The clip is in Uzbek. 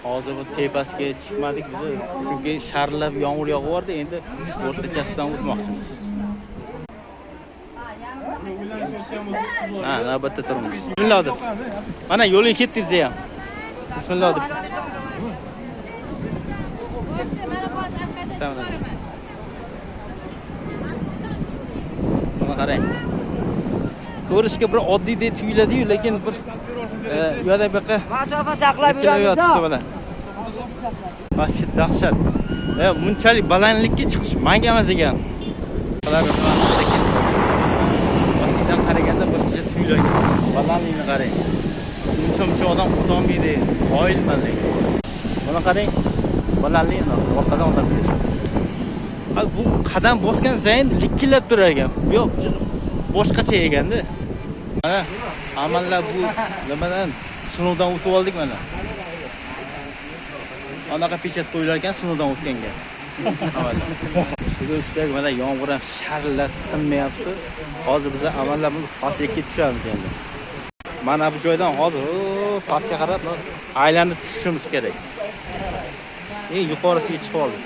Hozir bu tepasiga chiqmadik biz, chunki sharillab yomg'ir yog'yapti, endi o'rtachasidan o'tmoqchimiz. Ha, navbatda turibmiz. Bismillah deb. Mana yo'lga ketdik biz ham. Bismillah deb. Tamam. Mana qarang. Ko'rishga bir oddiydek tuyuladi-yu, lekin bir u yoqdan bu yoqqa masofa saqlab yuramiz. Vahshat, dahshat. Bunchalik balandlikka chiqish manga emas ekan. Pastdan qaraganda boshqacha tuyuladi. Balandlikni qarang. Buncha odam o'tolmaydi. Qoyilman lekin. Buni qarang. Balandlikni orqadan odam kelyapti. Bu qadam bosgan sayin likillab turar ekan. Bu yoq boshqacha ekanda. Mana amallab bu nimadan sinovdan o'tib oldik mana. Anaqa pechat qo'yilar ekan sinovdan o'tganga. Ustiga ustak mana yomg'ir ham sharillab tinmayapti. Hozir biz amallab pastga tushamiz endi. Mana bu joydan hozir pastga qarab aylanib tushishimiz kerak. Eng yuqorisiga chiqib oldik.